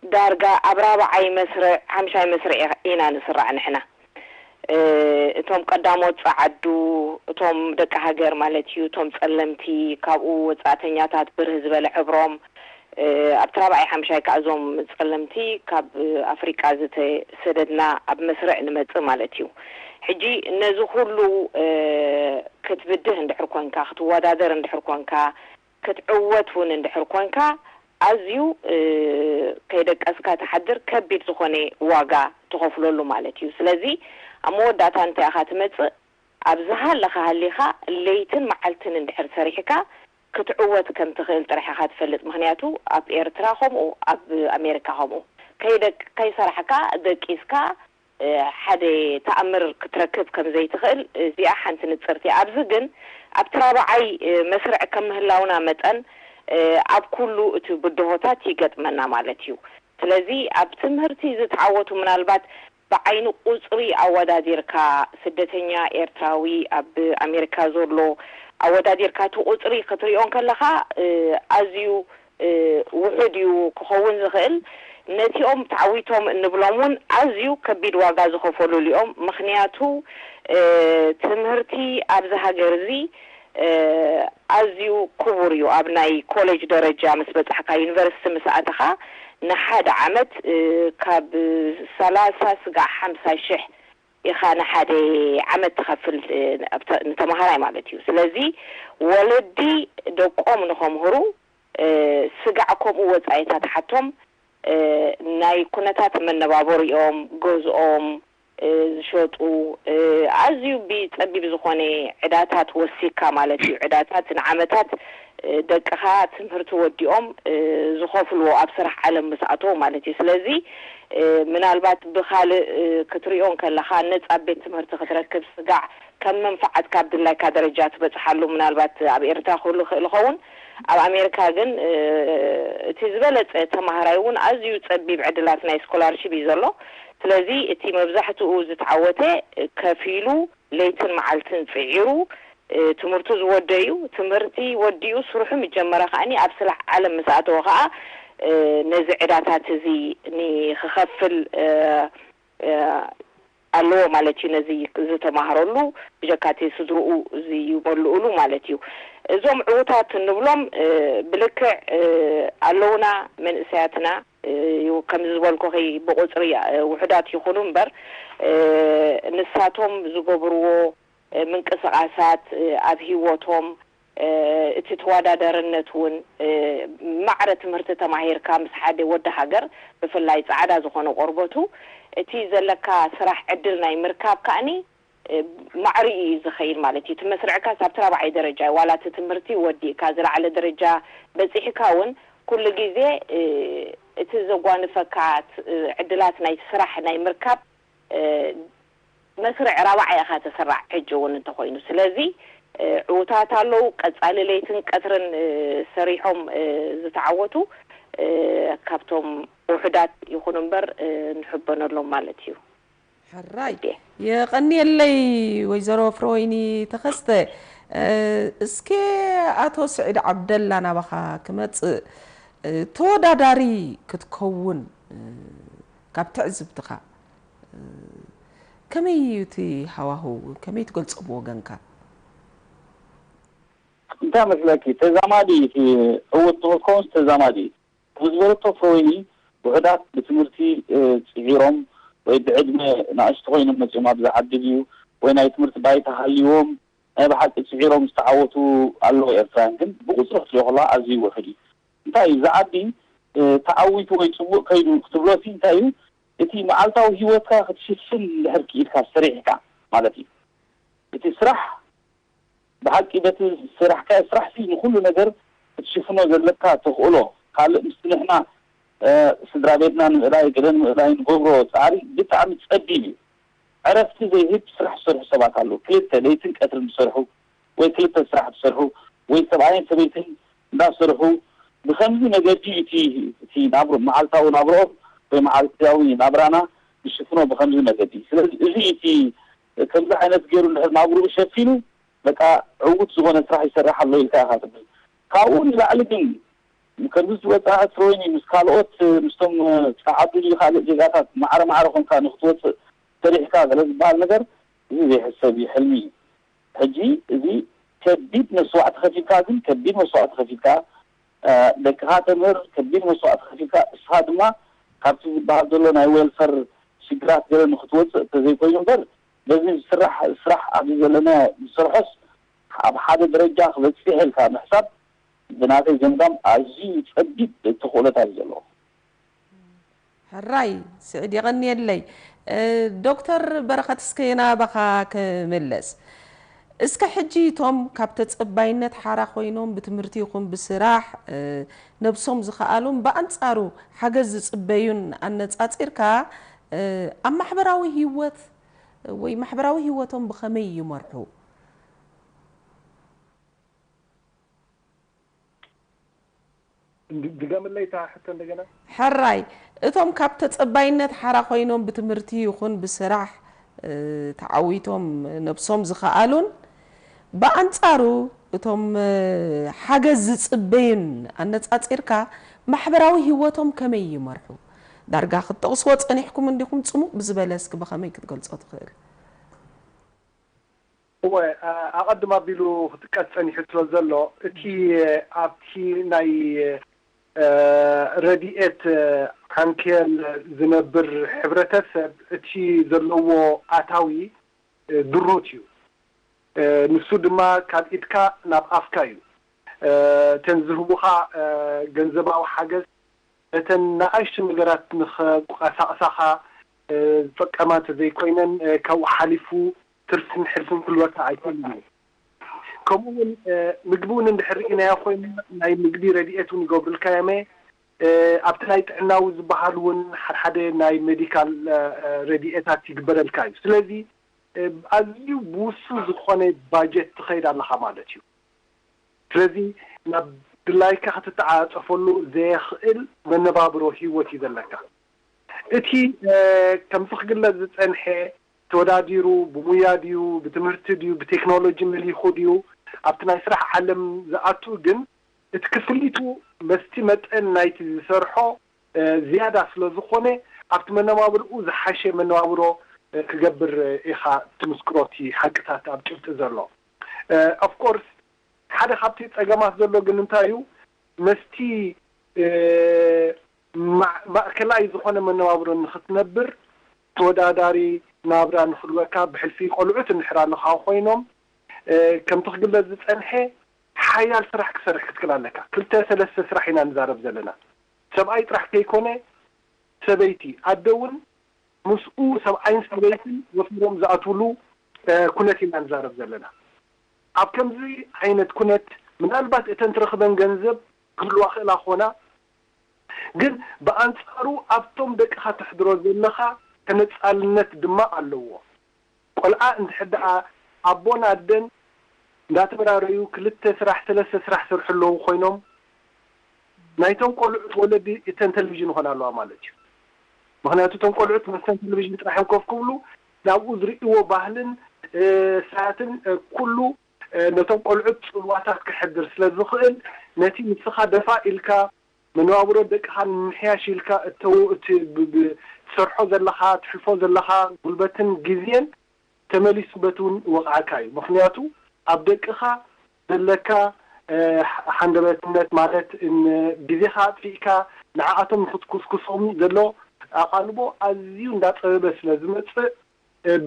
ዳርጋ ኣብ ራብዓይ መስርዕ ሓምሻይ መስርዕ ኢና ንስራዕ ንሕና። እቶም ቀዳሞት ጸዓዱ፣ እቶም ደቂ ሃገር ማለት እዩ፣ እቶም ጸለምቲ፣ ካብኡ ወጻእተኛታት ብርህ ዝበለ ሕብሮም፣ ኣብቲ ራብዓይ ሓምሻይ ከኣ እዞም ጸለምቲ ካብ ኣፍሪቃ ዝተሰደድና ኣብ መስርዕ ንመጽእ ማለት እዩ። ሕጂ ነዚ ኩሉ ክትብድህ እንድሕር ኮንካ፣ ክትወዳደር እንድሕር ኮንካ፣ ክትዕወት እውን እንድሕር ኮንካ ኣዝዩ ከይደቀስካ ትሓድር ከቢድ ዝኾነ ዋጋ ትኸፍለሉ ማለት እዩ። ስለዚ ኣብ መወዳእታ እንታይ ኢኻ ትመጽእ? ኣብ ዝሃለኻ ሃሊኻ ለይትን መዓልትን እንድሕር ሰሪሕካ ክትዕወት ከም ትኽእል ጥራሕ ኢኻ ትፈልጥ። ምኽንያቱ ኣብ ኤርትራ ከምኡ ኣብ ኣሜሪካ ከምኡ ከይደቅ ከይሰራሕካ ደቂስካ ሓደ ተኣምር ክትረክብ ከም ዘይትኽእል እዚኣ ሓንቲ ንጽርቲ። ኣብዚ ግን ኣብቲ ራብዓይ መስርዕ ከም ምህላውና መጠን ኣብ ኩሉ እቲ ብድሆታት ይገጥመና ማለት እዩ። ስለዚ ኣብ ትምህርቲ ዝተዓወቱ ምናልባት ብዓይኒ ቁጽሪ ኣወዳዲርካ ስደተኛ ኤርትራዊ ኣብ ኣሜሪካ ዘሎ ኣወዳዲርካ እቲ ቁጽሪ ክትሪኦ እንከለኻ ኣዝዩ ውሑድ እዩ ክኸውን ዝኽእል። ነቲኦም ተዓዊቶም እንብሎም እውን ኣዝዩ ከቢድ ዋጋ ዝኸፈሉሉ እዮም። ምኽንያቱ ትምህርቲ ኣብዚ ሃገር እዚ ኣዝዩ ክቡር እዩ። ኣብ ናይ ኮሌጅ ደረጃ ምስ በጻሕካ፣ ዩኒቨርሲቲ ምስ ኣተኻ ንሓደ ዓመት ካብ ሰላሳ ስጋዕ ሓምሳ ሽሕ ኢኻ ንሓደ ዓመት ትኸፍል ንተምሃራይ ማለት እዩ። ስለዚ ወለዲ ደቆም ንኸምህሩ ስጋዕ ከምኡ ወጻኢታት ሓቶም ናይ ኩነታት መነባበሪኦም፣ ገዝኦም ዝሸጡ፣ ኣዝዩ ብጸቢብ ዝኾነ ዕዳታት ወሲካ ማለት እዩ። ዕዳታት ንዓመታት ደቅኻ ትምህርቲ ወዲኦም ዝኸፍልዎ ኣብ ስራሕ ዓለም ምስ ኣተው ማለት እዩ። ስለዚ ምናልባት ብኻልእ ክትሪኦ እንከለኻ ነጻ ቤት ትምህርቲ ክትረክብ ስጋዕ ከም መንፈዓት ካብ ድላይካ ደረጃ ትበጽሓሉ ምናልባት ኣብ ኤርትራ ክህሉ ይኽእል ይኸውን። ኣብ ኣሜሪካ ግን እቲ ዝበለጸ ተማሃራይ እውን ኣዝዩ ጸቢብ ዕድላት ናይ ስኮላርሺፕ እዩ ዘሎ። ስለዚ እቲ መብዛሕትኡ ዝተዓወተ ከፊሉ ለይትን መዓልትን ጽዒሩ ትምህርቱ ዝወደ እዩ። ትምህርቲ ወዲኡ ስርሑ ምጀመረ ከኣኒ ኣብ ስራሕ ዓለም ምስ ኣተወ ከኣ ነዚ ዕዳታት እዚ ንክኸፍል ኣለዎ ማለት እዩ። ነዚ ዝተማሃረሉ ብጀካ እቲ ስድርኡ ዝመልእሉ ማለት እዩ። እዞም ዕዉታት እንብሎም ብልክዕ ኣለውና መንእሰያትና ከምዚ ዝበልኩኺ ብቁፅሪ ውሑዳት ይኹኑ እምበር ንሳቶም ዝገብርዎ ምንቅስቃሳት ኣብ ሂወቶም እቲ ተወዳዳርነት እውን ማዕረ ትምህርቲ ተማሂርካ ምስ ሓደ ወዲ ሃገር ብፍላይ ጻዕዳ ዝኾነ ቆርበቱ እቲ ዘለካ ስራሕ ዕድል ናይ ምርካብ ከኣኒ ማዕሪኡ እዩ ዝኸይድ ማለት እዩ። እቲ መስርዕካስ ኣብቲ ራብዓይ ደረጃ እዩ። ዋላ እቲ ትምህርቲ ወዲእካ ዝለዓለ ደረጃ በጺሕካ እውን ኩሉ ግዜ እቲ ዘጓንፈካ ዕድላት ናይ ስራሕ ናይ ምርካብ መስርዕ ራብዓይ ኢኻ ተሰራዕ ሕጂ እውን እንተኾይኑ። ስለዚ ዕውታት ኣለዉ፣ ቀጻሊ ለይትን ቀትርን ሰሪሖም ዝተዓወቱ ካብቶም ውሑዳት ይኹኑ እምበር ንሕበነሎም ማለት እዩ። ሕራይ የቐንየለይ ወይዘሮ ፍረወይኒ ተኸስተ። እስከ ኣቶ ስዒድ ዓብደላ ናባኻ ክመጽእ፣ ተወዳዳሪ ክትከውን ካብ ትዕዝብትኻ ከመይ እዩ እቲ ሃዋህው? ከመይ ትገልጾ ብወገንካ? እንታይ መስለኪ፣ ተዛማዲ እዩ እቲ ዕውት ንኽትከውንስ ተዛማዲ እዩ። ከም ዝበለቶ ፍረወይኒ ውሑዳት ብትምህርቲ ጽዒሮም ወይ ብዕድመ ንኣሽቱ ኮይኖም መጺኦም ኣብዚ ዓዲ ድዩ ወይ ናይ ትምህርቲ ባይታ ሃልይዎም ናይ ብሓቂ ጽዒሮም ዝተዓወቱ ኣለዉ ኤርትራውያን፣ ግን ብቁጽሪ ክትሪኦ ከለኻ ኣዝዩ ውሑድ እዩ። እንታይ እዩ እዚ ዓዲ ተዓዊቱ ወይ ጽቡቕ ከይዱ ክትብሎሲ እንታይ እዩ እቲ መዓልታዊ ሂወትካ ክትሽፍን እንድሕር ክኢልካ ሰሪሕካ ማለት እዩ። እቲ ስራሕ ብሓቂ በቲ ዝሰራሕካዮ ስራሕ ሲ ንኩሉ ነገር ክትሽፍኖ ዘለካ ተኽእሎ ካልእ ምስቲ ንሕና ስድራ ቤትና ንምእላይ ገለ ንምእላይ ንገብሮ ፃዕሪ ብጣዕሚ ፀቢብ እዩ። ዕረፍቲ ዘይህብ ስራሕ ዝሰርሑ ሰባት ኣለዉ። ክልተ ለይትን ቀትርን ዝሰርሑ ወይ ክልተ ስራሕ ዝሰርሑ ወይ ሰብኣይን ሰበይትን እንዳሰርሑ ብከምዚ መገዲ እቲ እቲ ናብሮ መዓልታዊ ናብሮኦም ወይ መዓልታዊ ናብራና ዝሽፍኖ ብከምዚ መገዲ። ስለዚ እዚ እቲ ከምዚ ዓይነት ገይሩ እንድሕር ናብርኡ ሸፊኑ በቃ ዕዉት ዝኾነ ስራሕ ይሰርሕ ኣሎ ኢልካ ኢኻ ትብል። ካብኡ ንላዕሊ ግን ከምዚ ዝበፅሐ ትሮይኒ ምስ ካልኦት ምስቶም ፃዓዱ ካልእ ዜጋታት ማዕረ ማዕረ ኮንካ ንክትወፅእ ሰሪሕካ ገለ ዝበሃል ነገር እዚ ዘይሕሰብ እዩ፣ ሕልሚ እዩ። ሕጂ እዚ ከቢድ መስዋዕቲ ከፊልካ ግን ከቢድ መስዋዕቲ ከፊልካ ደቅኻ ተምህር ከቢድ መስዋዕቲ ከፊልካ እስኻ ድማ ካብቲ ዝበሃል ዘሎ ናይ ዌልፈር ሽግራት ገለ ንክትወፅእ እንተዘይኮይኑ እምበር በዚ ዝስራሕ ስራሕ ኣብዚ ዘለና ዝሰርሖስ ኣብ ሓደ ደረጃ ክበፅሕ ኢልካ ምሕሳብ ብናተይ ገምጋም ኣዝዩ ፀቢብ ተኽእሎታት እዩ ዘለዎ። ሕራይ ስዕድ የቐንየለይ። ዶክተር በረኸት እስከ ናባኻ ክምለስ። እስከ ሕጂ እቶም ካብ ተጸባይነት ሓራ ኮይኖም ብትምህርቲ ይኹን ብስራሕ ነብሶም ዝኸኣሉን ብኣንጻሩ ሓገዝ ዝጽበዩን ኣነጻጺርካ ኣብ ማሕበራዊ ህይወት ወይ ማሕበራዊ ህይወቶም ብኸመይ ይመርሑ? ድገምለይ እታ ሕቶ እንደገና። ሕራይ እቶም ካብ ተጸባይነት ሓራ ኮይኖም ብትምህርቲ ይኹን ብስራሕ ተዓዊቶም ነብሶም ዝኸኣሉን ብኣንጻሩ እቶም ሓገዝ ዝጽበዩን ኣነጻጺርካ ማሕበራዊ ህይወቶም ከመይ ይመርሑ? ዳርጋ ክትጠቕስዎ ጸኒሕኩም እንዲኹም ጽሙቕ ብዝበለ እስኪ ብኸመይ ክትገልጾ ትኽእል? እወ ኣቐድም ኣቢሉ ክጥቀስ ጸኒሑ ስለ ዘሎ እቲ ኣብቲ ናይ ረድኤት ዓንኬል ዝነብር ሕብረተሰብ እቲ ዘለዎ ኣታዊ ድሩት እዩ። ንሱ ድማ ካብ ኢድካ ናብ ኣፍካ እዩ። እተን ዝህቡኻ ገንዘባዊ ሓገዝ ነተን ንኣሽቱ ነገራት ንኸንቀሳቕሳኻ ዝጠቀማ እንተዘይኮይነን ካብኡ ሓሊፉ ትርፍን ሕልፍን ክህልወካ ኣይክእልን እዩ። ከምኡ እውን ምግቢ እውን እንድሕር ርኢናዮ ኮይና ናይ ምግቢ ረድኤት እውን ይገብሩልካ እዮም። ኣብቲ ናይ ጥዕናዊ ዝበሃል እውን ሓድሓደ ናይ ሜዲካል ረድኤታት ይግበረልካ እዩ። ስለዚ ኣዝዩ ብውሱን ዝኾነ ባጀት ትኸይድ ኣለኻ ማለት እዩ። ስለዚ ናብ ድላይካ ክትተዓፃፀፈሉ ዘየኽእል መነባብሮ ህይወት እዩ ዘለካ። እቲ ከምዚ ክግለፅ ዝፀንሐ ተወዳዲሩ ብሙያ ድዩ ብትምህርቲ ድዩ ብቴክኖሎጂ መሊኹ ድዩ ኣብቲ ናይ ስራሕ ዓለም ዝኣቱ ግን እቲ ክፍሊቱ መስቲ መጠን ናይቲ ዝሰርሖ ዝያዳ ስለ ዝኾነ ኣብቲ መነባብርኡ ዝሓሸ መነባብሮ ክገብር ኢኻ ትምስክሮ እቲ ሓቅታት ኣብ ጭብጢ ዘሎ። Of course ሓደ ካብቲ ፀገማት ዘሎ ግን እንታይ እዩ መስቲ ማእከላይ ዝኾነ መነባብሮ ንክትነብር ተወዳዳሪ ናብራ ንክህልወካ ብሕልፊ ቆልዑት እንድሕር ኣለኻ ኮይኖም ከምቲ ክግለፅ ዝፀንሐ ሓያል ስራሕ ክሰርሕ ክትክእል ኣለካ። ክልተ ሰለስተ ስራሕ ኢና ንዛረብ ዘለና። ሰብኣይ ጥራሕ ከይኮነ ሰበይቲ ኣደ እውን ምስኡ ሰብኣይን ሰበይትን ወፊሮም ዝኣትውሉ ኩነት ኢና ንዛረብ ዘለና። ኣብ ከምዚ ዓይነት ኩነት ምናልባት እተን ትረኽበን ገንዘብ ክህልዋ ክእላ ክኾና፣ ግን ብኣንፃሩ ኣብቶም ደቅኻ ተሕድሮ ዘለኻ ተነፃልነት ድማ ኣለዎ። ቆልዓ እንድሕር ደኣ ኣቦን ኣደን እንዳተበራረዩ ክልተ ስራሕ ሰለስተ ስራሕ ሰርሑ ኣለዉ ኮይኖም ናይቶም ቆልዑት ወለዲ እተን ቴሌቪዥን ይኾና ኣለዋ ማለት እዩ። ምክንያቱ እቶም ቆልዑት መስተን ቴሌቪዥን ጥራሕ እዮም ኮፍ ክብሉ ናብኡ ዝርእይዎ ባህልን ሰዓትን ኩሉ ነቶም ቆልዑት ፅልዋታት ክሕድር ስለ ዝኽእል ነቲ ንስኻ ደፋ ኢልካ መነባብሮ ደቅኻ ንምምሕያሽ ኢልካ እተው እቲ ትሰርሖ ዘለኻ ትሕልፎ ዘለኻ ጉልበትን ግዜን ተመሊሱ በቲ እውን ይወቕዓካ እዩ። ምክንያቱ ኣብ ደቅኻ ዘለካ ሓንደበትነት ማለት ግዜኻ ኣጥፊእካ ንዓኣቶም ንክትኩስኩሶም ዘሎ ኣቓልቦ ኣዝዩ እንዳፀበበ ስለ ዝመፅእ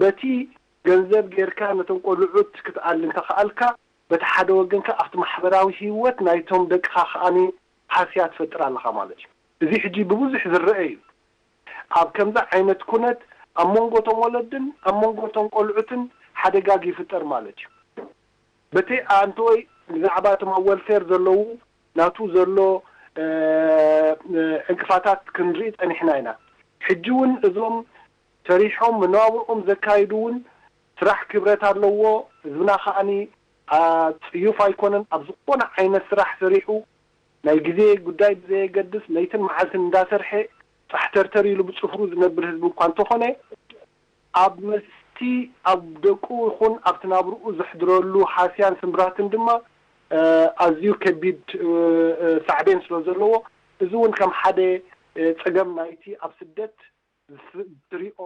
በቲ ገንዘብ ጌርካ ነቶም ቆልዑት ክትኣሊ እንተኸኣልካ በቲ ሓደ ወገን ከኣ ኣብቲ ማሕበራዊ ህይወት ናይቶም ደቅኻ ከኣ ሃስያ ትፈጥር ኣለኻ ማለት እዩ። እዚ ሕጂ ብብዙሕ ዝረአ እዩ። ኣብ ከምዚ ዓይነት ኩነት ኣብ መንጎ እቶም ወለድን ኣብ መንጎ እቶም ቆልዑትን ሓደጋግ ይፍጠር ማለት እዩ። በቲ ኣንተወይ ብዛዕባ እቶም ኣብ ወልፌር ዘለዉ ናቱ ዘሎ ዕንቅፋታት ክንርኢ ጸኒሕና ኢና። ሕጂ እውን እዞም ሰሪሖም መነባብርኦም ዘካይዱ እውን ስራሕ ክብረት ኣለዎ። ህዝብና ከዓኒ ጽዩፍ ኣይኮነን። ኣብ ዝኾነ ዓይነት ስራሕ ሰሪሑ ናይ ግዜ ጉዳይ ብዘየገድስ ለይትን መዓልትን እንዳሰርሐ ጻሕተርተር ኢሉ ብጽፍሩ ዝነብር ህዝቢ እኳ እንተኾነ ኣብ ምስቲ ኣብ ደቁ ይኹን ኣብቲ ናብርኡ ዘሕድረሉ ሃስያን ስምብራትን ድማ ኣዝዩ ከቢድ ሳዕቤን ስለ ዘለዎ እዚ እውን ከም ሓደ ጸገም ናይቲ ኣብ ስደት ትሪኦ